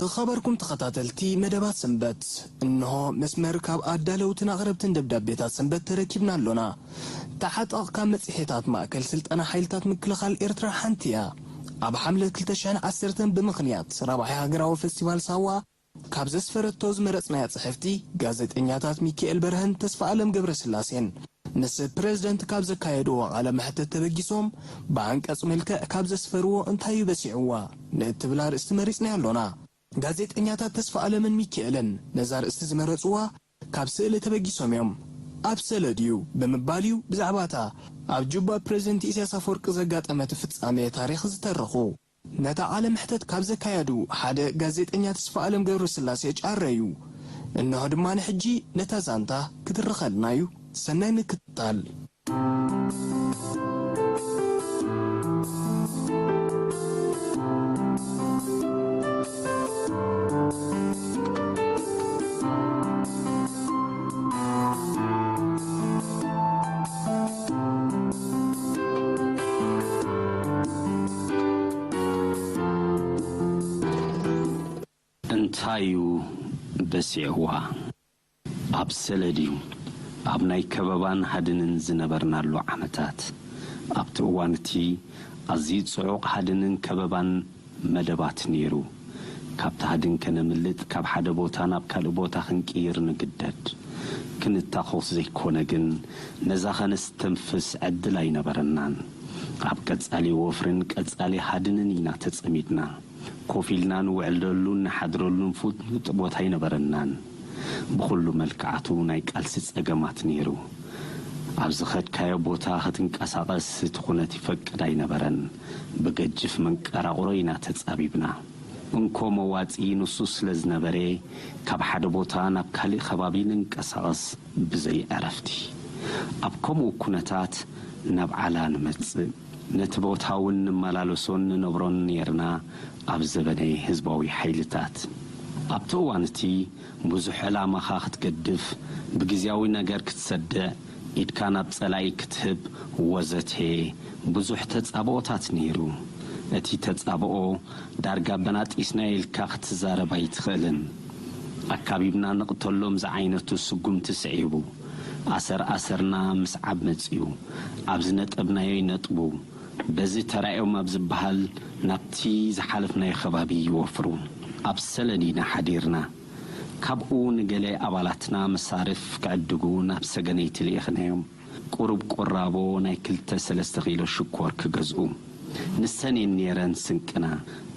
ዝኸበርኩም ተኸታተልቲ መደባት ሰንበት፣ እንሆ መስመር ካብ ኣዳለውትን ኣቕረብትን ደብዳቤታት ሰንበት ተረኪብና ኣሎና። ተዓጠቕ ካብ መጽሔታት ማእከል ስልጠና ሓይልታት ምክልኻል ኤርትራ ሓንቲ እያ። ኣብ ሓምለ ክልተ ሽሕን ዓሰርተን ብምኽንያት ራብዓይ ሃገራዊ ፈስቲቫል ሳዋ ካብ ዘስፈረቶ ዝመረጽናያ ጽሕፍቲ፣ ጋዜጠኛታት ሚካኤል በርሀን ተስፋ ኣለም ገብረስላሴን ምስ ፕረዚደንት ካብ ዘካየድዎ ቃለ መሕተት ተበጊሶም፣ ብዓንቀጽ መልክዕ ካብ ዘስፈርዎ እንታይ እዩ በሲዕዋ ንእትብል ኣርእስቲ መሪጽናዮ ኣሎና። ጋዜጠኛታት ተስፋ ኣለምን ሚካኤልን ነዛ ኣርእስቲ ዝመረጽዋ ካብ ስእሊ ተበጊሶም እዮም። ኣብ ሰለድዩ ብምባል እዩ ብዛዕባታ ኣብ ጁባ ፕረዚደንት ኢሳያስ ኣፈወርቂ ዘጋጠመ እቲ ፍጻሜ ታሪኽ ዝተረኹ። ነታ ቃለ መሕተት ካብ ዘካየዱ ሓደ ጋዜጠኛ ተስፋ ኣለም ገብረስላሴ ጫረ እዩ። እንሆ ድማ ንሕጂ ነታ ዛንታ ክትርኸልና እዩ። ሰናይ ምክትታል። እንታይ እዩ በሲዕዋ? ኣብ ሰለድዩ፣ ኣብ ናይ ከበባን ሃድንን ዝነበርናሉ ዓመታት፣ ኣብቲ እዋን እቲ ኣዝዩ ጽዑቕ ሃድንን ከበባን መደባት ነይሩ። ካብቲ ሃድን ከነምልጥ፣ ካብ ሓደ ቦታ ናብ ካልእ ቦታ ክንቅይር ንግደድ። ክንታኾስ ዘይኮነ ግን፣ ነዛ ኸነስተንፍስ ዕድል ኣይነበረናን። ኣብ ቀጻሊ ወፍርን ቀጻሊ ሃድንን ኢና ተጸሚድና። ኮፍ ኢልና ንውዕለሉን ንሓድረሉን ፍሉጥ ቦታ ኣይነበረናን። ብኹሉ መልክዓቱ ናይ ቃልሲ ጸገማት ነይሩ። ኣብ ዝኸድካዮ ቦታ ክትንቀሳቐስ እቲ ኩነት ይፈቅድ ኣይነበረን። ብገጅፍ መንቀራቕሮ ኢና ተጻቢብና። እንኮ መዋጽኢ ንሱ ስለ ዝነበረ፣ ካብ ሓደ ቦታ ናብ ካልእ ከባቢ ንንቀሳቐስ ብዘይ ዕረፍቲ። ኣብ ከምኡ ኩነታት ናብ ዓላ ንመጽእ። ነቲ ቦታ እውን ንመላለሶን ንነብሮን ነይርና ኣብ ዘበነ ህዝባዊ ሓይልታት። ኣብቲ እዋን እቲ ብዙሕ ዕላማኻ ክትገድፍ፣ ብግዝያዊ ነገር ክትሰድዕ፣ ኢድካ ናብ ጸላኢ ክትህብ ወዘተ ብዙሕ ተጻብኦታት ነይሩ። እቲ ተጻብኦ ዳርጋ በናጢስናዮ ኢልካ ክትዛረብ ኣይትኽእልን። ኣካቢብና ንቕተሎም ዝዓይነቱ ስጉምቲ ስዒቡ፣ ኣሰር ኣሰርና ምስዓብ መጺኡ፣ ኣብ ዝነጠብናዮ ይነጥቡ። በዚ ተራእዮም ኣብ ዝበሃል ናብቲ ዝሓለፍናዮ ከባቢ ይወፍሩ። ኣብ ሰለኒ ኢና ሓዲርና። ካብኡ ንገለ ኣባላትና መሳርፍ ክዕድጉ ናብ ሰገነይቲ ልኢኽናዮም። ቁሩብ ቁራቦ ናይ ክልተ ሰለስተ ኪሎ ሽኮር ክገዝኡ። ንሰን እየን ነይረን ስንቅና።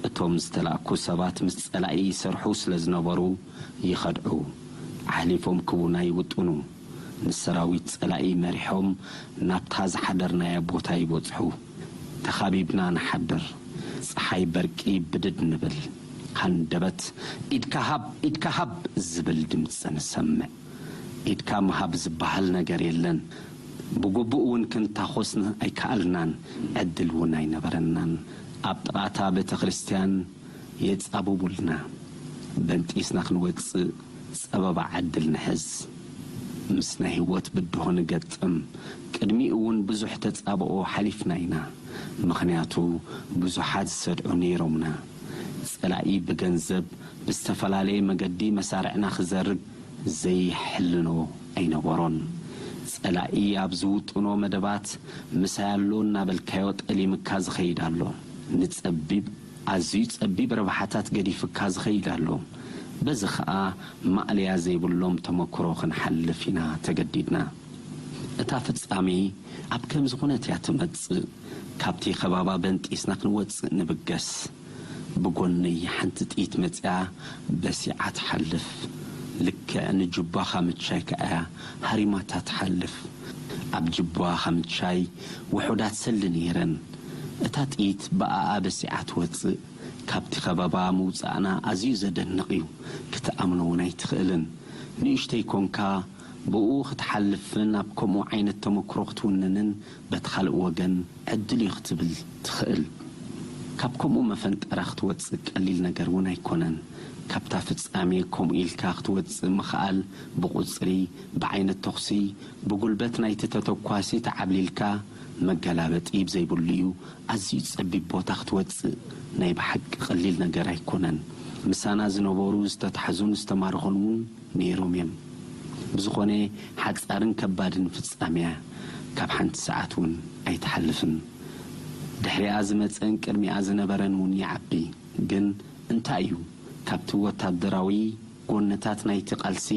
እቶም ዝተላእኩ ሰባት ምስ ጸላኢ ይሰርሑ ስለ ዝነበሩ ይኸድዑ። ኣሕሊፎም ክቡና ይውጥኑ። ንሰራዊት ጸላኢ መሪሖም ናብታ ዝሓደርናያ ቦታ ይበጽሑ። ተኻቢብና ንሓድር። ጸሓይ በርቂ ብድድ ንብል። ሃንደበት፣ "ኢድካ ሃብ፣ ኢድካ ሃብ" ዝብል ድምጺ ንሰምዕ። ኢድካ ምሃብ ዝበሃል ነገር የለን። ብግቡእ እውን ክንታኾስ ኣይከኣልናን፣ ዕድል እውን ኣይነበረናን። ኣብ ጥቓ እታ ቤተ ክርስትያን የጻብቡልና። በንጢስና ክንወጽእ ጸበባ ዕድል ንሕዝ። ምስ ናይ ህይወት ብድሆ ንገጥም። ቅድሚኡ እውን ብዙሕ ተጻብኦ ሓሊፍና ኢና። ምኽንያቱ ብዙሓት ዝሰድዑ ነይሮምና። ጸላኢ ብገንዘብ ብዝተፈላለየ መገዲ መሳርዕና ክዘርግ ዘይሕልኖ ኣይነበሮን። ጸላኢ ኣብ ዝውጥኖ መደባት ምሳይ ኣሎ እናበልካዮ ጠሊምካ ዝኸይድ ኣሎ። ንጸቢብ፣ ኣዝዩ ጸቢብ ረብሓታት ገዲፍካ ዝኸይድ ኣሎ። በዚ ኸኣ ማእለያ ዘይብሎም ተመክሮ ክንሓልፍ ኢና ተገዲድና። እታ ፍጻሜ ኣብ ከምዚ ኩነት እያ ትመጽእ። ካብቲ ከባባ በንጢስና ክንወጽእ ንብገስ። ብጎነይ ሓንቲ ጥይት መጺኣ በሲዓ ትሓልፍ። ልክዕ ንጁባ ካምቻይ ከኣ እያ ሃሪማታ ትሓልፍ። ኣብ ጁባ ካምቻይ ውሑዳት ሰልዲ ነይረን። እታ ጥይት ብኣኣ በሲዓ ትወጽእ። ካብቲ ከባባ ምውጻእና ኣዝዩ ዘደንቕ እዩ። ክትኣምኖ እውን ኣይትኽእልን። ንእሽተይ ኮንካ ብኡ ክትሓልፍን ኣብ ከምኡ ዓይነት ተመክሮ ክትውንንን በቲ ካልእ ወገን ዕድል እዩ ክትብል ትኽእል። ካብ ከምኡ መፈንጠራ ክትወጽእ ቀሊል ነገር እውን ኣይኮነን። ካብታ ፍጻሜ ከምኡ ኢልካ ክትወጽእ ምኽኣል ብቑጽሪ፣ ብዓይነት ተኹሲ፣ ብጉልበት ናይቲ ተተኳሲ ተዓብሊልካ መገላበጢ ብዘይብሉ እዩ ኣዝዩ ጸቢብ ቦታ ክትወጽእ ናይ ብሓቂ ቀሊል ነገር ኣይኮነን። ምሳና ዝነበሩ ዝተታሕዙን ዝተማረኹን እውን ነይሮም እዮም። ብዝኾነ፣ ሓጻርን ከባድን ፍጻሜያ ካብ ሓንቲ ሰዓት እውን ኣይትሓልፍን። ድሕሪኣ ዝመጸን ቅድሚኣ ዝነበረን እውን ይዓቢ። ግን እንታይ እዩ ካብቲ ወታደራዊ ጎነታት ናይቲ ቃልሲ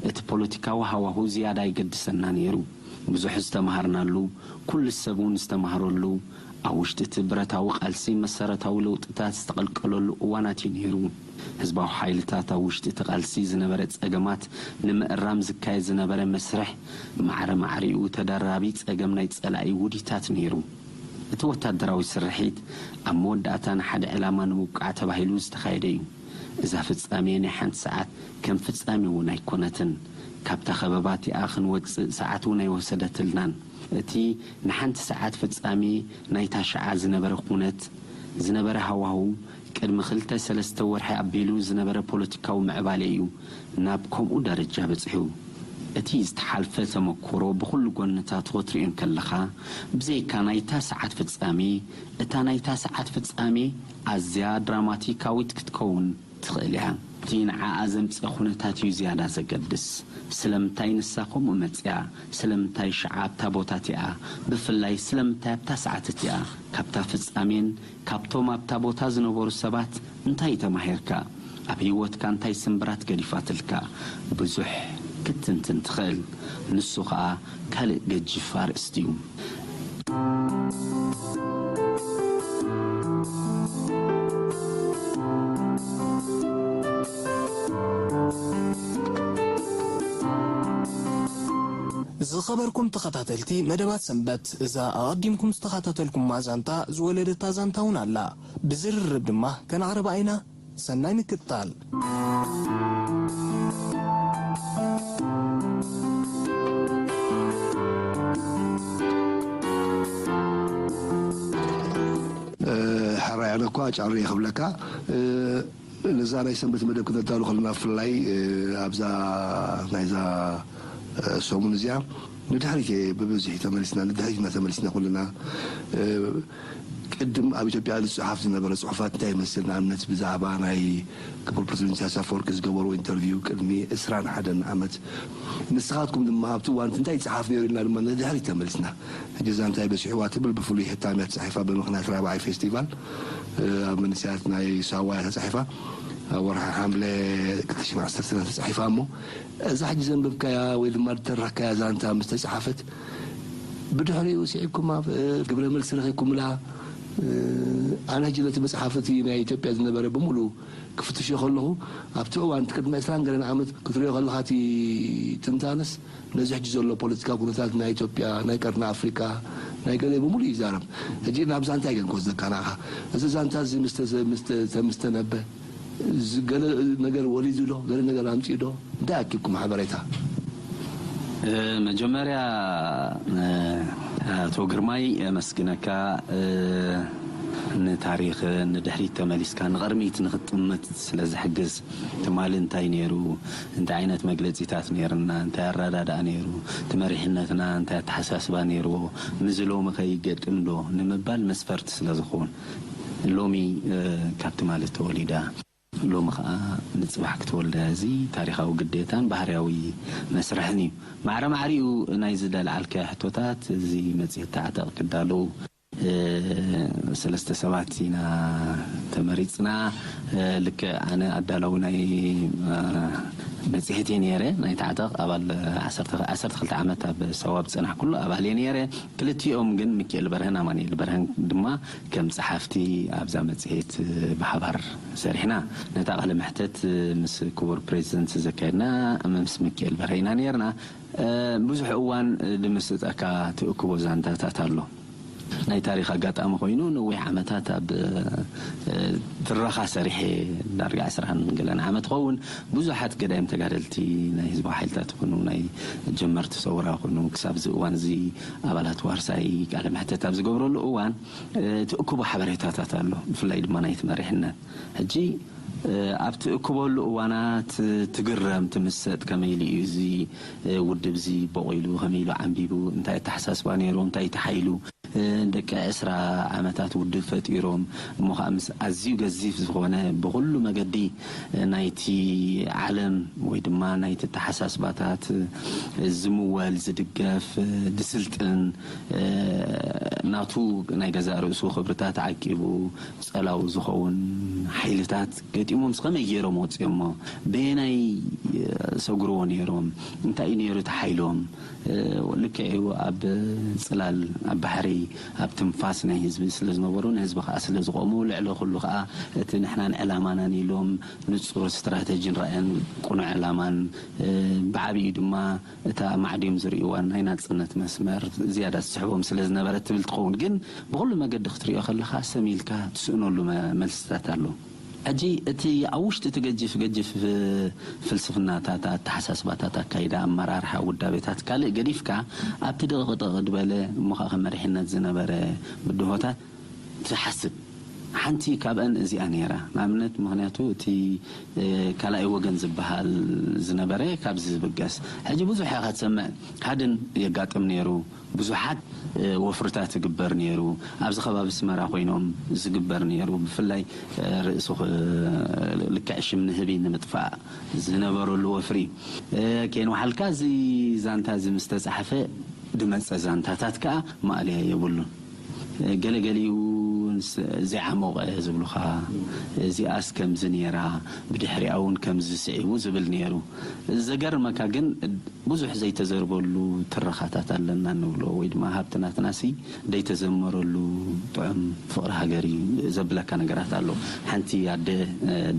እቲ ፖለቲካዊ ሃዋሁ ዝያዳ ይገድሰና ነይሩ? ብዙሕ ዝተምሃርናሉ፣ ኩሉ ሰብ እውን ዝተምሃረሉ፣ ኣብ ውሽጢ እቲ ብረታዊ ቃልሲ መሰረታዊ ለውጥታት ዝተቐልቀለሉ እዋናት እዩ ነይሩ። ህዝባዊ ሓይልታት ኣብ ውሽጢ እቲ ቃልሲ ዝነበረ ጸገማት ንምእራም ዝካየድ ዝነበረ መስርሕ፣ ማዕረ ማዕሪኡ ተደራቢ ጸገም ናይ ጸላኢ ውዲታት ነይሩ። እቲ ወታደራዊ ስርሒት ኣብ መወዳእታ ንሓደ ዕላማ ንምብቃዕ ተባሂሉ ዝተኻየደ እዩ። እዛ ፍጻሜ ናይ ሓንቲ ሰዓት ከም ፍጻሜ እውን ኣይኮነትን። ካብታ ከበባ እቲኣ ክንወጽእ ሰዓት እውን ኣይወሰደትልናን። እቲ ንሓንቲ ሰዓት ፍጻሜ ናይታ ሽዓ ዝነበረ ኩነት፣ ዝነበረ ሃዋሁ፣ ቅድሚ ክልተ ሰለስተ ወርሒ ኣቢሉ ዝነበረ ፖለቲካዊ ምዕባለ እዩ ናብ ከምኡ ደረጃ በጺሑ። እቲ ዝተሓልፈ ተመክሮ ብኹሉ ጎንታቱ ክትርእዮ እንከለኻ፣ ብዘይካ ናይታ ሰዓት ፍጻሜ፣ እታ ናይታ ሰዓት ፍጻሜ ኣዝያ ድራማቲካዊት ክትከውን ትኽእል እያ። እቲ ንዓኣ ዘምጽእ ኩነታት እዩ ዝያዳ ዘገድስ። ስለምንታይ ንሳ ከምኡ መጺኣ? ስለምንታይ ሽዓ ኣብታ ቦታ እቲኣ? ብፍላይ ስለምንታይ ኣብታ ሰዓት እቲኣ? ካብታ ፍጻሜን ካብቶም ኣብታ ቦታ ዝነበሩ ሰባት እንታይ ተማሂርካ? ኣብ ህይወትካ እንታይ ስምብራት ገዲፋትልካ? ብዙሕ ክትትንትን ትኽእል። ንሱ ኸኣ ካልእ ገጂፍ ኣርእስቲ እዩ። ዝኸበርኩም ተኸታተልቲ መደባት ሰንበት፣ እዛ ኣቐዲምኩም ዝተኸታተልኩማ ዛንታ ዝወለደታ ዛንታ እውን ኣላ። ብዝርርብ ድማ ከነቕርባ ኢና። ሰናይ ምክትታል። እ፣ ሕራይ ኣነ እኳ ጫሪ እየ ክብለካ። እ፣ ነዛ ናይ ሰንበት መደብ ክነዳሉ ከለና ብፍላይ፣ እ፣ ኣብዛ ናይዛ፣ እ፣ ሰሙን እዚኣ ንድሕሪት እየ ብብዝሒ ተመሊስና፣ ንድሕሪት ኢና ተመሊስና ኩልና። እ፣ ቅድም ኣብ ኢትዮጵያ ዝጸሓፍ ዝነበረ ጽሑፋት እንታይ ይመስል? ንኣብነት ብዛዕባ ናይ ክቡር ፕረዚደንት ኢሳያስ ኣፈወርቂ ዝገበርዎ ኢንተርቪው ቅድሚ ዕስራን ሓደን ዓመት። ንስኻትኩም ድማ ኣብቲ እዋን እንታይ ይጸሓፍ ነይሩ ኢልና ድማ ንድሕሪት ተመሊስና። ሕጂ እዛ እንታይ በሲሕዋ ትብል ብፍሉይ ሕታም እያ ተጻሒፋ ብምኽንያት ራብዓይ ፌስቲቫል፣ እ፣ ኣብ መንእሰያት ናይ ሳዋ እያ ተጻሒፋ። ኣብ ወርሒ ሓምለ ክልተ ሽሕን ዓሰርተን ተጻሒፋ እሞ እዛ ሕጂ ዘንበብካያ ወይ ድማ ዝተረኽካያ ዛንታ ምስ ተጻሓፈት ብድሕሪኡ ስዒብኩማ፣ እ፣ ግብረ መልሲ ረኺብኩምላ። እ፣ ኣነ ሕጂ ነቲ መጽሓፍ እቲ ናይ ኢትዮጵያ ዝነበረ ብምሉእ ክፍትሾ ከለኹ ኣብቲ እዋን እቲ ቅድሚ ዕስራን ገለን ዓመት ክትሪኦ ከለኻ እቲ ትንታነስ ነዚ ሕጂ ዘሎ ፖለቲካዊ ኩነታት ናይ ኢትዮጵያ፣ ናይ ቀርኒ ኣፍሪቃ፣ ናይ ገለ ብምሉእ ይዛረብ። ሕጂ ናብዛ እንታይ ገንኮ ዝዘካናኻ? እዚ ዛንታ እዚ ምስ ተዘ-፣ ምስ ተ-፣ ምስ ተነበ፣ እዚ ገለ ነገር ወሊዱ ዶ? ገለ ነገር ኣምጺኡ ዶ? እንታይ ኣኪብኩም ሓበሬታ? እ፣ መጀመርያ፣ እ፣ ኣቶ ግርማይ፣ የመስግነካ። እ፣ ንታሪኽ ንድሕሪት ተመሊስካ ንቕድሚት ንኽትጥምት ስለ ዝሕግዝ፣ ትማሊ እንታይ ነይሩ፣ እንታይ ዓይነት መግለጺታት ነይርና፣ እንታይ ኣረዳድኣ ነይሩ፣ እቲ መሪሕነትና እንታይ ኣተሓሳስባ ነይርዎ፣ ምስዚ ሎሚ ከ ይገጥም ዶ ንምባል መስፈርቲ ስለ ዝኸውን፣ ሎሚ፣ እ፣ ካብ ትማሊ ተወሊዳ፣ ሎሚ ኸኣ ንጽባሕ ክትወልዳ፣ እዚ ታሪኻዊ ግዴታን ባህርያዊ መስርሕን እዩ። ማዕረ ማዕሪኡ ናይዚ ለልዓልካዮ ሕቶታት፣ እዚ መጽሔት ታዕተቕ ክዳለዉ፣ እ፣ ሰለስተ ሰባት ኢና ተመሪጽና። እ፣ ልክዕ ኣነ ኣዳላዊ ናይ፣ እ፣ መጽሔት እየ ነይረ። ናይ ታዕተቕ ኣባል ዓሰርተ፣ ዓሰርተ ክልተ ዓመት ኣብ ሰዋብ ዝጸናሕኩሉ ኣባል እየ ነይረ። ክልቲኦም ግን፣ ሚኪኤል በርሀን ኣማኑኤል በርሀን ድማ፣ ከም ጸሓፍቲ ኣብዛ መጽሔት ብሓባር ሰሪሕና። ነታ ቃለ መሕተት ምስ ክቡር ፕሬዚደንት ዘካየድና ምስ ሚኪኤል በርሀ ኢና ነይርና። እ፣ ብዙሕ እዋን ድምስጠካ ትእክቦ ዛንታታት ኣሎ። ናይ ታሪኽ ኣጋጣሚ ኮይኑ፣ ነዊሕ ዓመታት ኣብ፣ እ፣ ትረኻ ሰሪሐ፣ ዳርጋ ዕስራን ገለን ዓመት ኸውን። ብዙሓት ገዳይም ተጋደልቲ፣ ናይ ህዝባዊ ሓይልታት ይኹኑ፣ ናይ ጀመርቲ ሰውራ ይኹኑ፣ ክሳብ እዚ እዋን እዚ ኣባላት ዋርሳይ ቃለ መሕተት ኣብ ዝገብረሉ እዋን፣ እ፣ ትእክቦ ሓበሬታታት ኣሎ፣ ብፍላይ ድማ ናይቲ መሪሕነት። ሕጂ፣ እ፣ ኣብ ትእክበሉ እዋናት ትግረም፣ ትምሰጥ፣ ከመይ ኢሉ እዩ እዚ፣ እ፣ ውድብ እዚ ቦቒሉ፣ ከመይ ኢሉ ዓንቢቡ፣ እንታይ ኣተሓሳስባ ነይሩ፣ እንታይ ተሓይሉ፣ ደቂ ዕስራ ዓመታት ውድብ ፈጢሮም፣ እሞ ኸዓ ምስ ኣዝዩ ገዚፍ ዝኾነ ብኹሉ መገዲ ናይቲ ዓለም ወይ ድማ ናይቲ ኣተሓሳስባታት ዝምወል፣ ዝድገፍ፣ ዝስልጥን፣ ናቱ ናይ ገዛእ ርእሱ ክብርታት ዓቂቡ ጸላው ዝኸውን ሓይልታት ገጢሞም ከመይ ገይሮም ወጺኦሞ? በየናይ ሰጉርዎ ነይሮም? እንታይ እዩ ነይሩ እቲ ሓይሎም? ልክዕ እዩ፣ ኣብ ጽላል፣ ኣብ ባሕሪ፣ ኣብ ትንፋስ ናይ ህዝቢ ስለ ዝነበሩ፣ ንህዝቢ ከኣ ስለ ዝቖሙ፣ ልዕሊ ኩሉ ከኣ እቲ ንሕናን ዕላማናን ኢሎም ንጹር ስትራተጂን ራእይን ቅኑዕ ዕላማን፣ ብዓቢኡ ድማ እታ ማዕድዮም ዝርእይዋ ናይ ናጽነት መስመር ዝያዳ ትስሕቦም ስለ ዝነበረት ትብል ትኸውን። ግን ብኹሉ መገዲ ክትርእዮ ከለኻ ሰም ኢልካ ትስእነሉ መ-፣ መልስታት ኣሎ። ሕጂ እቲ ኣብ ውሽጢ እቲ ገጅፍ ገጅፍ ፍልስፍናታት፣ ኣተሓሳስባታት፣ ኣካይዳ፣ ኣመራርሓ፣ ውዳቤታት ካልእ ገዲፍካ ኣብቲ ደቕደቕ ዝበለ እሞ ኸዓ ከም መሪሕነት ዝነበረ ብድሆታት ትሓስብ። ሓንቲ ካብአን እዚኣ ነይራ። ንኣብነት ምኽንያቱ እቲ ካልኣይ ወገን ዝበሃል ዝነበረ ካብዚ ዝብገስ። ሕጂ ብዙሕ ኢኻ ትሰምዕ። ሃድን የጋጥም ነይሩ። ብዙሓት ወፍርታት ይግበር ነይሩ። ኣብዚ ከባቢ ኣስመራ ኮይኖም ዝግበር ነይሩ። ብፍላይ ርእሱ ክ-፣ ልክዕ ሽም ንህቢ ንምጥፋእ ዝነበረሉ ወፍሪ። ከይንውሓልካ እዚ ዛንታ እዚ ምስ ተጻሕፈ ድመጸ ዛንታታት ከኣ ማእለያ የብሉን። ገለገሊኡ ዘይዓሞቐ ዝብሉኻ፣ እዚኣስ ከምዚ ነይራ፣ ብድሕሪኣ እውን ከምዚ ስዒቡ ዝብል ነይሩ። ዘገርመካ ግን ብዙሕ ዘይተዘርበሉ ትረኻታት ኣለና ንብሎ፣ ወይ ድማ ሃብቲ ናትናሲ ዘይተዘመረሉ ጥዑም ፍቕሪ ሃገር እዩ ዘብለካ ነገራት ኣሎ። ሓንቲ ኣደ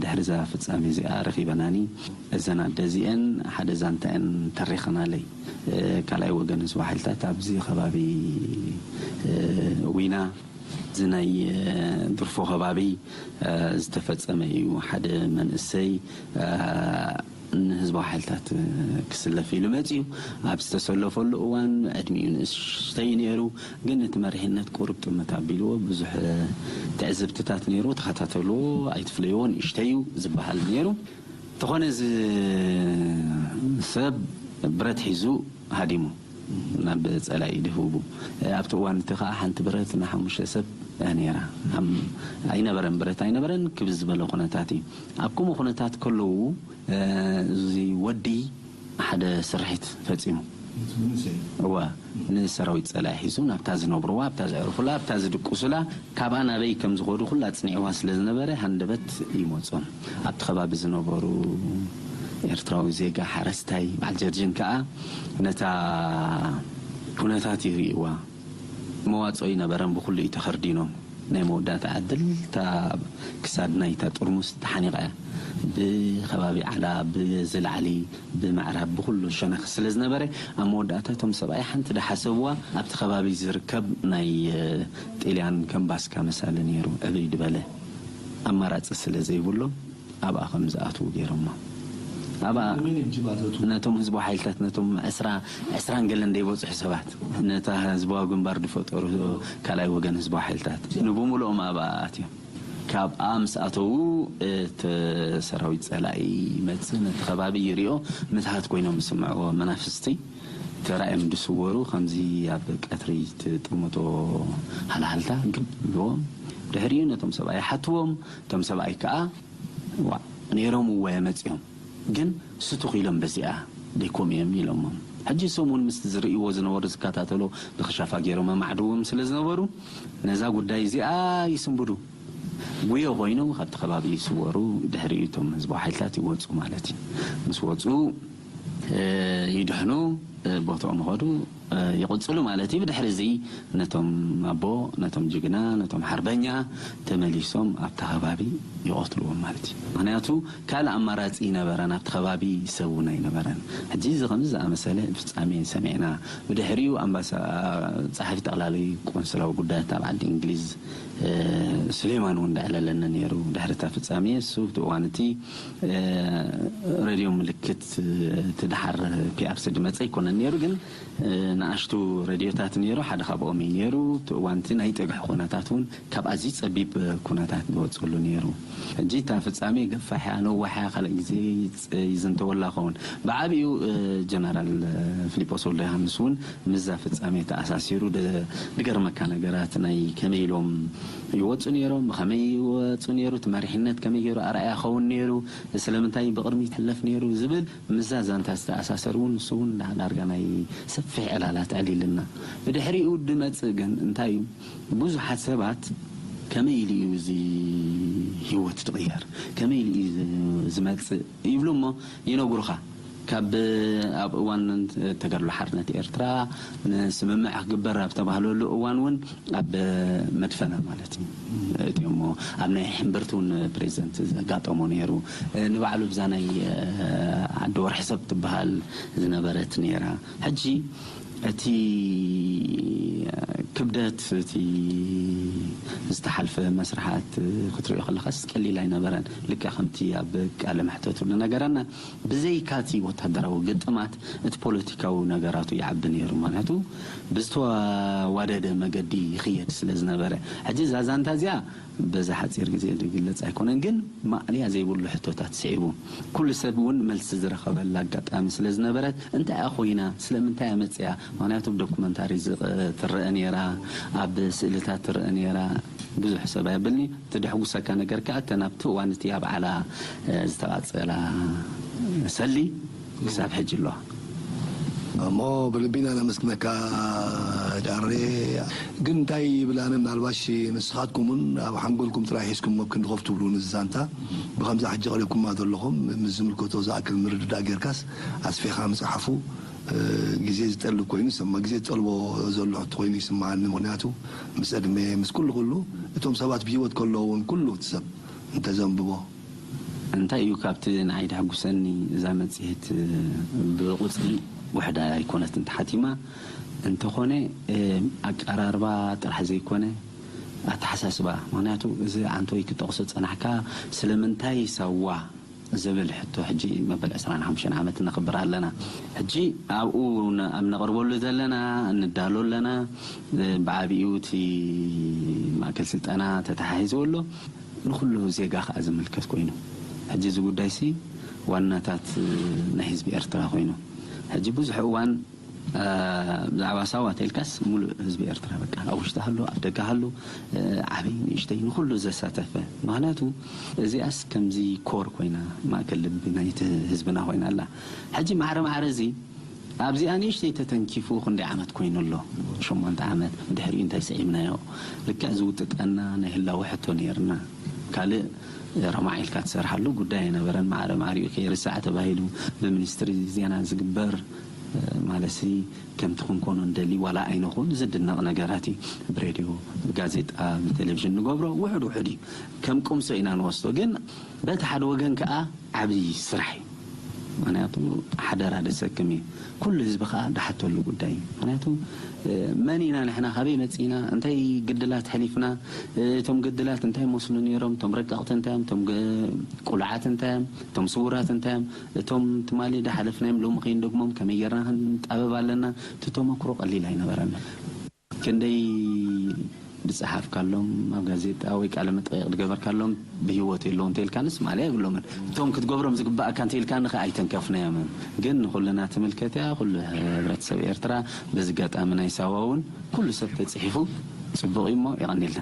ድሕሪ እዛ ፍጻሜ እዚኣ ረኺበናኒ። እዘን ኣደ እዚአን ሓደ ዛንታአን ተሪኸናለይ። ካልኣይ ወገን ህዝባዊ ሓይልታት ኣብዚ ከባቢ ዊና፣ እዚ ናይ ድርፎ ከባቢ ዝተፈጸመ እዩ። ሓደ መንእሰይ ንህዝባዊ ሓይልታት ክስለፍ ኢሉ መጺኡ። ኣብ ዝተሰለፈሉ እዋን ዕድሚኡ ንእሽተይ ነይሩ፣ ግን እቲ መሪሕነት ቁሩብ ጥምት ኣቢልዎ። ብዙሕ ትዕዝብትታት ነይሩ፣ ተኸታተልዎ፣ ኣይትፍለይዎ፣ ንእሽተይ እዩ ዝበሃል ነይሩ። ተኾነ እዚ ሰብ ብረት ሒዙ ሃዲሙ ናብ ጸላኢ ድህቡ። ኣብቲ እዋን እቲ ኸዓ ሓንቲ ብረት ንሓሙሽተ ሰብ እያ ነይራ። ኣም-፣ ኣይነበረን፣ ብረት ኣይነበረን፣ ክብዝ ዝበለ ኩነታት እዩ። ኣብ ከምኡ ኩነታት ከለዉ፣ እዚ ወዲ ሓደ ስርሒት ፈጺሙ። እዋ፣ ንሰራዊት ጸላኢ ሒዙ ናብታ ዝነብርዋ፣ ኣብታ ዘዕርፉላ፣ ኣብታ ዝድቅሱላ፣ ካብኣ ናበይ ከም ዝኸዱ ኩላ ኣጽኒዕዋ ስለ ዝነበረ ሃንደበት ይመጾም። ኣብቲ ከባቢ ዝነበሩ ኤርትራዊ ዜጋ ሓረስታይ በዓል ጀርጅን ከኣ ነታ ኩነታት ይርእይዋ። መዋጽኦ ይነበረን፣ ብኹሉ እዩ ተኸርዲኖም። ናይ መወዳእታ ዕድል እታ ክሳድ ናይታ ጥርሙስ ተሓኒቓ እያ። ብከባቢ ዓላ፣ ብዝላዕሊ፣ ብምዕራብ፣ ብኹሉ ሸነኽ ስለ ዝነበረ፣ ኣብ መወዳእታ እቶም ሰብኣይ ሓንቲ ዳሓሰብዋ ኣብቲ ከባቢ ዝርከብ ናይ፣ እ፣ ጥልያን ከም ባስካ መሳሊ ነይሩ፣ ዕብይ ዝበለ ኣማራጺ ስለ ዘይብሎም ኣብኣ ከም ዝኣትዉ ገይሮሞ። ኣብኣ ነቶም ህዝባዊ ሓይልታት፣ ነቶም ዕስራ፣ ዕስራን ገለን ዘይበጽሑ ሰባት፣ ነታ ህዝባዊ ግንባር ዝፈጠሩ ካልኣይ ወገን ህዝባዊ ሓይልታት ንብምልኦም ኣብኣ ኣትዮም። ካብኣ ምስ ኣተዉ፣ እቲ ሰራዊት ጸላኢ ይመጽእ፣ ነቲ ከባቢ ይሪኦ፣ ምትሃት ኮይኖም ዝስምዕዎ መናፍስቲ ተራእዮም ዝስወሩ፣ ከምዚ ኣብ ቀትሪ ትጥምቶ ሃልሃልታ ግብ ይብልዎም። ድሕሪኡ ነቶም ሰብኣይ ይሓትዎም፣ እቶም ሰብኣይ ከኣ፣ "ዋእ፣ ነይሮም እወ መጺኦም፣ ግን ስቱኽ ኢሎም በዚኣ ደይኮም እዮም" ኢሎሞም። ሕጂ እሶም እውን ምስቲ ዝርእይዎ ዝነበሩ ዝከታተሎ ብኽሻፋ ገይሮም ኣማዕድዎም ስለ ዝነበሩ፣ ነዛ ጉዳይ እዚኣ ይስንብዱ። ጉዮ ኮይኖም ካብቲ ከባቢ ይስወሩ፣ ድሕሪኡ እቶም ህዝባዊ ሓይልታት ይወጹ ማለት እዩ። ምስ ወጹ፣ እ፣ ይድሕኑ፣ እ፣ ቦትኦም ይኸዱ፣ እ፣ ይቕጽሉ ማለት እዩ። ብድሕሪ እዚ ነቶም ኣቦ፣ ነቶም ጅግና፣ ነቶም ሓርበኛ ተመሊሶም ኣብቲ ከባቢ ይቐትልዎም ማለት እዩ። ምኽንያቱ ካልእ ኣማራጺ ይነበረን፣ ኣብቲ ከባቢ ሰብ እውን ኣይነበረን። ሕጂ እዚ ከምዚ ዝኣመሰለ ፍጻሜ ሰሚዕና፣ ብድሕሪኡ ኣምባሳ-፣ ጸሓፊ ጠቕላሊ ቆንስላዊ ጉዳያት ኣብ ዓዲ እንግሊዝ፣ እ፣ ሱሌማን እውን ደዕለለኒ ነይሩ። ድሕሪ እታ ፍጻሜ እሱ እቲ እዋን እቲ፣ እ፣ ሬድዮ ምልክት፣ እ፣ ደሓር ፒኣርሲ ድመፀ ኣይኮነን ነይሩ፣ ግን ንኣሽቱ ረድዮታት ነይሩ። ሓደ ካብኦም እዩ ነይሩ። እቲ እዋንቲ ናይ ጥግሒ ኩነታት እውን ካብ ኣዝዩ ጸቢብ ኩነታት ዝወፅሉ ነይሩ። ሕጂ እታ ፍጻሜ ገፋሕ እያ፣ ነዋሕ እያ፣ ካልእ ግዜ ይዝንተወላ ኸውን። ብዓብኡ ጀነራል ፊሊጶስ ወልደ ዮሃንስ እውን ምስዛ ፍጻሜ ተኣሳሲሩ ድገርመካ ነገራት፣ ናይ ከመይ ኢሎም ይወፁ ነይሮም፣ ብኸመይ ይወፁ ነይሩ፣ እቲ መሪሕነት ከመይ ገይሩ ኣርኣያ ኸውን ነይሩ፣ ስለምንታይ ብቕድሚ ይሕለፍ ነይሩ ዝብል ምስዛ ዛንታ ዝተኣሳሰር እውን ንሱ እውን ዳርጋ ናይ ሰፊሕ ዕላላት ኣዕሊልና። ብድሕሪኡ ድመፅእ ግን እንታይ እዩ? ብዙሓት ሰባት ከመይ ኢሉ እዩ እዚ ህይወት ዝቕየር፣ ከመይ ኢሉ እዩ ዝመፅእ ይብሉ እሞ ይነግሩኻ። ካብ ኣብ እዋን ተጋድሎ ሓርነት ኤርትራ ንስምምዕ ክግበር ኣብ ተባህለሉ እዋን እውን ኣብ መድፈና ማለት እዩ እቲኦሞ ኣብ ናይ ሕምብርቲ እውን ፕሬዚደንት ዘጋጠሞ ነይሩ። ንባዕሉ ብዛ ናይ ዓዲ ወርሒ ሰብ ትበሃል ዝነበረት ነይራ። ሕጂ እቲ ክብደት እቲ ዝተሓልፈ መስርሓት ክትሪኦ ከለኻስ ቀሊል ኣይነበረን። ልክዕ ከምቲ ኣብ ቃለ መሕተቱ ዝነገረና፣ ብዘይካ እቲ ወታደራዊ ግጥማት እቲ ፖለቲካዊ ነገራቱ ይዓቢ ነይሩ። ምክንያቱ ብዝተዋደደ መገዲ ይኽየድ ስለ ዝነበረ። ሕጂ እዛ ዛንታ እዚኣ በዚ ሓፂር ግዜ ዝግለፅ ኣይኮነን፣ ግን ማእለያ ዘይብሉ ሕቶታት ስዒቡ ኩሉ ሰብ እውን መልሲ ዝረኸበላ ኣጋጣሚ ስለ ዝነበረት፣ እንታይ እያ ኮይና፣ ስለምንታይ እያ መፅያ? ምክንያቱ ብዶኩመንታሪ ዝቐ- ትረአ ነይራ፣ ኣብ ስእልታት ትረአ ነይራ። ብዙሕ ሰብ ኣየብልኒ። እቲ ደሕጉሰካ ነገር ከዓ እተን ኣብቲ እዋን እቲ ኣብ ዓላ ዝተቓፀላ ሰሊ ክሳብ ሕጂ ኣለዋ። እሞ ብልቢና ነመስግነካ ዳሬ። ግን እንታይ ይብል ኣነ፣ ምናልባሽ ንስኻትኩምን ኣብ ሓንጎልኩም ጥራይ ሒዝኩሞ ክንድኸፍ ትብሉ ንዚ ዛንታ ብከምዚ ሕጂ ቀሪብኩማ ዘለኹም ምስ ዝምልከቶ ዝኣክል ምርድዳእ ጌርካስ ኣስፊኻ ምፅሓፉ ግዜ ዝጠልብ ኮይኑ ይስማ ግዜ ዝጠልቦ ዘሎ ሕቶ ኮይኑ ይስማዓኒ። ምክንያቱ ምስ ዕድመ ምስ ኩሉ ኩሉ እቶም ሰባት ብሂወት ከለዉ እውን ኩሉ እቲ ሰብ እንተዘንብቦ እንታይ እዩ ካብቲ ንዓይ ደሕጉሰኒ እዛ መጽሔት ብቁጽሪ ውሕዳ ኣይኮነትን ተሓቲማ እንተኾነ ኣቀራርባ ጥራሕ ዘይኮነ ኣተሓሳስባ ምክንያቱ እዚ ዓንተወይ ክጠቕሶ ጸናሕካ ስለምንታይ ሳዋ ዝብል ሕቶ ሕጂ መበል ዕስራን ሓሙሽተን ዓመት ነኽብር ኣለና። ሕጂ ኣብኡ ኣብ ነቕርበሉ ዘለና እንዳሎ ኣለና። ብዓቢኡ እቲ ማእከል ስልጠና ተተሓሒዝዎ ኣሎ። ንኹሉ ዜጋ ከኣ ዝምልከት ኮይኑ ሕጂ እዚ ጉዳይሲ ዋናታት ናይ ህዝቢ ኤርትራ ኮይኑ ሕጂ ብዙሕ እዋን ብዛዕባ ሳዋ ተልካስ ሙሉእ ህዝቢ ኤርትራ በቃ ኣብ ውሽጢ ሃሉ ኣብ ደገ ሃሉ ዓብይ ንእሽተይ ንኹሉ ዘሳተፈ ምክንያቱ እዚኣስ ከምዚ ኮር ኮይና ማእከል ልቢ ናይቲ ህዝብና ኮይና ኣላ ሕጂ ማዕረ ማዕረ እዚ ኣብዚኣ ንእሽተይ ተተንኪፉ ክንደይ ዓመት ኮይኑ ኣሎ ሸሞንተ ዓመት ድሕሪኡ እንታይ ስዒብናዮ ልክዕ ዝውጥጠና ናይ ህላወ ሕቶ ነይርና ካልእ ረማዕ ኢልካ ትሰርሓሉ ጉዳይ ኣይነበረን። ማዕረ ማዕሪኡ ከይርሳዕ ተባሂሉ ብሚኒስትሪ ዜና ዝግበር ማለትሲ ከምቲ ክንኮኖ ንደሊ ዋላ ኣይንኹን ዝድነቕ ነገራት እዩ። ብሬድዮ፣ ብጋዜጣ፣ ብቴሌቪዥን ንገብሮ ውሑድ ውሑድ እዩ። ከም ቁምሶ ኢና ንወስዶ። ግን በቲ ሓደ ወገን ከኣ ዓብዪ ስራሕ እዩ። ምክንያቱ ሓደራ ደሰክም እዩ። ኩሉ ህዝቢ ከዓ ድሓተሉ ጉዳይ እዩ። ምክንያቱ መን ኢና ንሕና ካበይ መፂና እንታይ ግድላት ሕሊፍና እቶም ግድላት እንታይ መስሉ ነይሮም እቶም ረቀቕቲ እንታይ እዮም እቶም ቁሉዓት እንታይ እዮም እቶም ስውራት እንታይ እዮም እቶም ትማሊ ድሓለፍናዮም ሎሚ ከይንደግሞም ከመይ ጌርና ክንጣበብ ኣለና እቲ ተመክሮ ቀሊል ኣይነበረና ክንደይ ዝፀሓፍካሎም ኣብ ጋዜጣ ወይ ቃለ መጠየቕ ዝገበርካሎም ብህይወት የለዉ እንተኢልካንስ ማለያ የብሎምን እቶም ክትገብሮም ዝግባኣካ እንተኢልካኒ ከ ኣይተንከፍናዮምን ግን ንኩልና ትምልከት እያ ኩሉ ሕብረተሰብ ኤርትራ በዚ ጋጣሚ ናይ ሳዋ እውን ኩሉ ሰብ ተፅሒፉ ፅቡቕ እዩ እሞ የቐኒልና